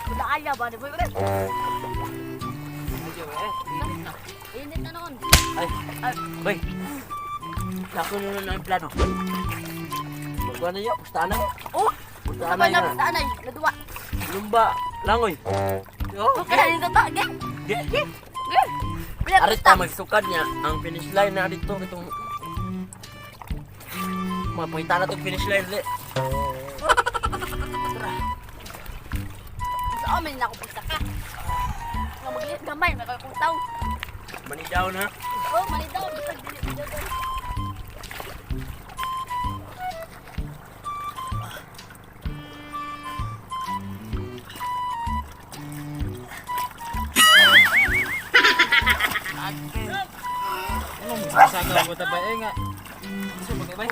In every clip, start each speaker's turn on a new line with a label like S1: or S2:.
S1: Wala ba ni boy?
S2: Medyo eh, init na.
S1: Init na noon.
S3: Ay, boy. Nako na na ang plano. Magkuha na yun, pustahan na.
S1: Oh,
S3: Pustahan
S1: sabay
S3: na
S1: na
S3: yun.
S1: basta anay, naduwa.
S3: Lumba, langoy. Oh,
S1: Okay na nito ta, ge.
S3: ge, ge.
S1: Ge. Bila
S3: Arit
S1: pusta.
S3: ta magsukad niya ang finish line na dito itong mapakita na itong finish line ulit.
S1: Sa amin na ako pagsaka. Nga magliit gamay, may kay kong taw.
S3: Money down ha.
S1: Oh, mali daw, bisag dili dili.
S2: Ano mo sa ko tabay eh nga. Gusto mo bay?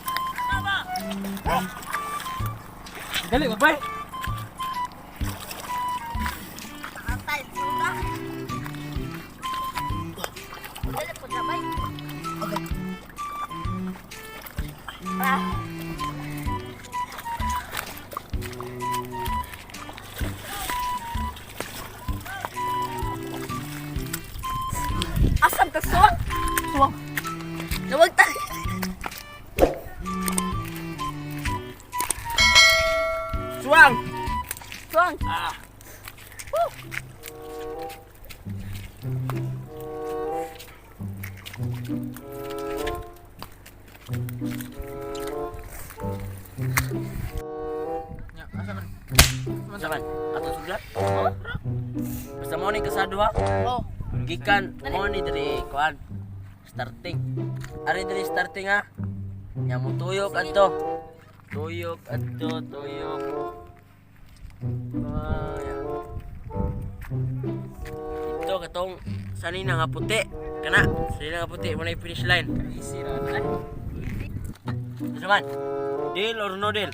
S2: Dali mo bay.
S1: Patay, suka. Dali po sabay. Ah. Asan ka suwang? Suwang. Nawag ta.
S3: Suwang!
S1: Suwang.
S3: Ah.
S2: Nya, asa man?
S3: Asa man? Ato suglat? Basta mo ni kasado ha.
S1: Oh.
S3: Gikan mo ni diri kuan. Starting. Ari diri starting ha. Nya mo tuyok adto. Tuyok adto, tuyok. Ah, ya. Ito katong sanina nga puti. Kana, sanina nga puti mo na yung finish line.
S2: Easy ra na.
S3: Asa man? Deal or no deal?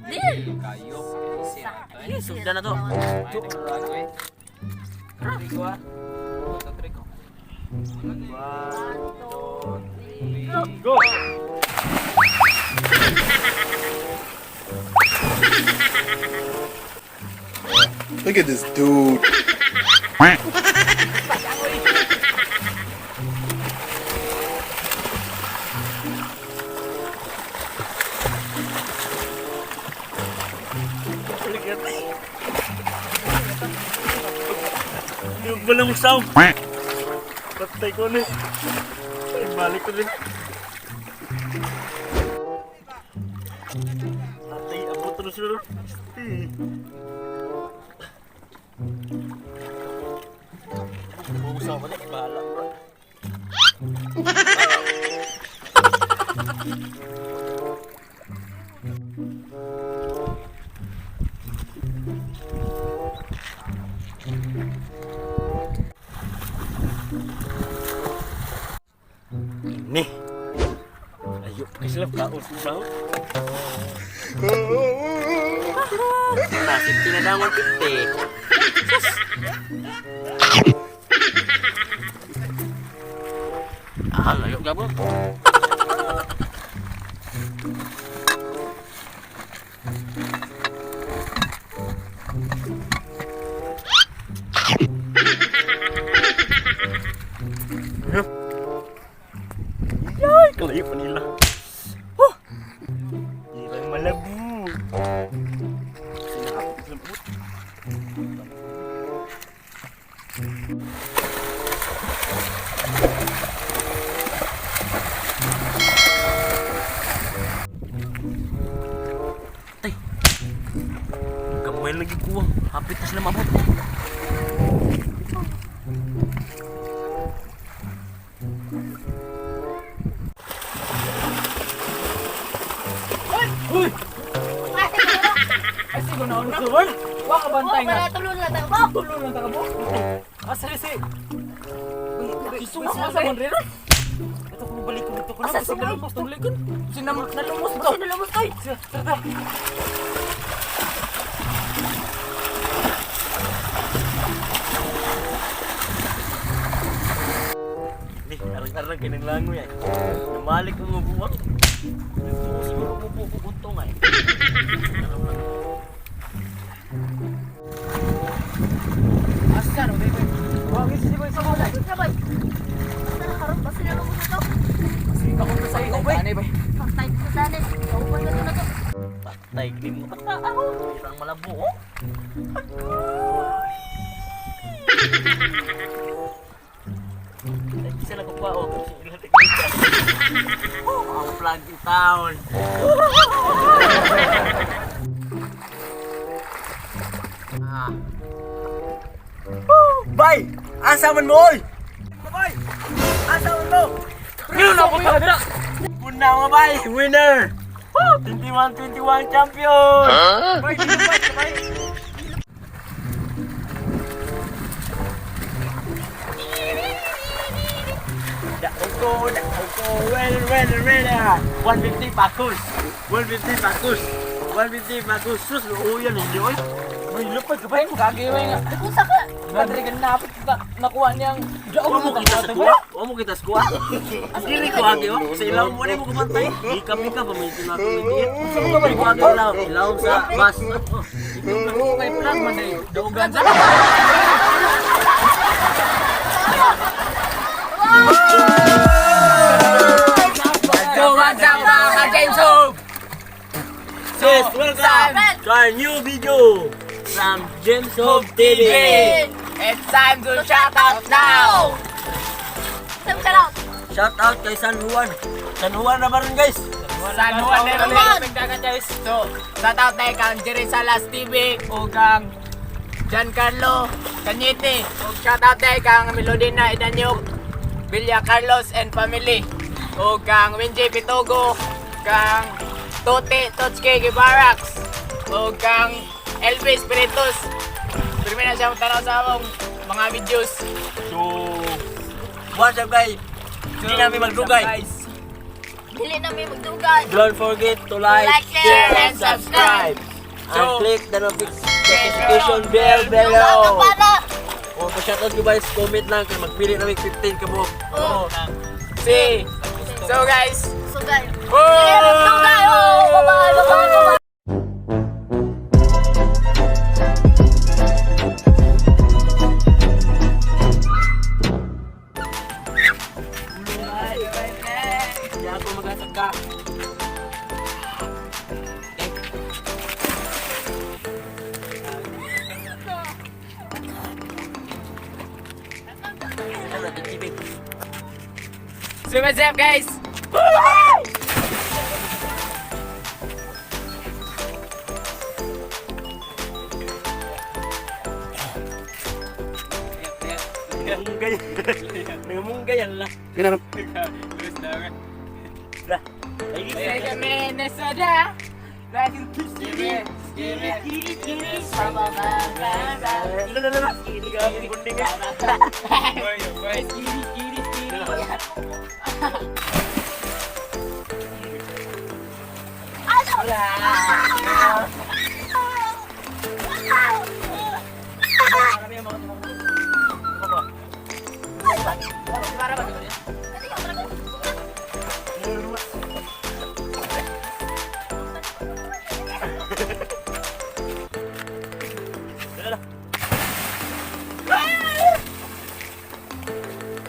S1: Deal.
S2: Kayo, easy ra to.
S3: Eh, sugdan na to.
S2: Ay, nagkurang eh.
S3: Trigo ha.
S2: Ito trigo.
S3: One, two, three,
S1: Go.
S3: go!
S4: Look at this dude.
S3: Yung walang sound. Patay ko na. Ay, balik ko rin. Atay, abot na sila. Bubusaw ko na. Bahala. Ni. Ayo, pakai sila kaon sa. Nasib tinadangon pite. Ah, layo gabo. Yay, kalayo pa nila. Oh! Ilang malabu. Sinakapit sa lambot. Tay. Gamay lagi kuwang. Hapit na sila mabot.
S2: Uy! Ay siguro na una. Wa ka
S1: Oh,
S2: bantay nga.
S1: para tulong na tayo. Oh.
S2: Tulong lang ta ka mo. Asa si? Asa sa man rin? Ito ko balik ko dito ko na.
S1: Asa
S2: Kasi
S1: si-
S2: nalumos tong likod. Sinam nalumos to.
S1: Kasi nalumos kay.
S2: Tara, tara.
S3: Ni, arang-arang kay langoy ay. Namalik ang mabuwang. Nagtuo siguro mo buko buntong ay.
S2: Sige, sa boy.
S1: Sa boy. Basta na karon, basta na mo to.
S2: Ako sa iyo, boy. Ani, boy.
S1: Pantay sa tani. Kauban na to na to.
S3: Patay gini mo bata ako. Parang malabo oh. Ay, isa lang ko pa oh. Oh, ang flag in town. Ah. Woo! Bay! Asa man mo oy? Bay! Asa man mo?
S2: Pero na ako talaga.
S3: Una mga bay! Winner! Woo! 21-21 champion!
S2: Boy, dito, boy, boy.
S3: Daog ko, well, well, well, ah. 150 pakus. 150 pakus. 150 pakus. Sus, luuyan hindi oy.
S2: Boy, lupad ka ba? Kagi mo nga.
S1: Usa ka.
S2: Padre ganapit ka nakuha niyang
S3: Wa mo kita sa kuha? Wa mo kita sa kuha? Dili ko agi oh. Sa ilaw mo ni mo kumantay. Di ka pa may tinatong hindi. Dili ko agi ilaw, ilaw sa bus.
S2: Kay plan man ay daugan sa.
S5: So what's up mga ka-James Hope?
S3: Yes, welcome to our new video from James Hope TV.
S5: It's time to shout out now!
S1: Sam shout out.
S3: Shout out kay San Juan. San Juan na ba rin guys?
S5: San Juan na
S1: San Juan.
S5: rin. So, shout out na kang Jerry Salas TV o kang Giancarlo Cañete. O shout out na kang Melodina Idanyog, Villa Carlos and family. O kang Winji Pitogo, kang Tote Totske Gibarax, o kang Elvis Peritos. Primera siya tanaw sa among mga videos.
S3: So, what's up guys? Hindi namin magdugay.
S5: Guys.
S1: Dili na may magdugay.
S3: Don't forget to like,
S1: Like,
S3: share, and subscribe. And click the notification bell
S1: Yung mga
S3: below.
S1: kapala.
S3: O, pa-shoutout ko guys, comment lang kay magpili namin 15 ka buok.
S1: Oh.
S5: See. So guys,
S1: So guys.
S5: Woo!
S1: Magdugay. Oh, bye-bye, bye-bye, bye-bye.
S3: Hindi ako mag-asag ka.
S5: So what's up guys?
S3: Nangamunggay. Nangamunggay yan lang. Lah. Ay,
S5: Minnesota.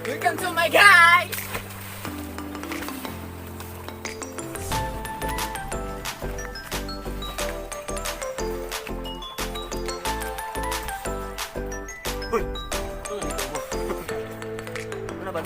S5: Welcome to my guys!
S3: Ano ba?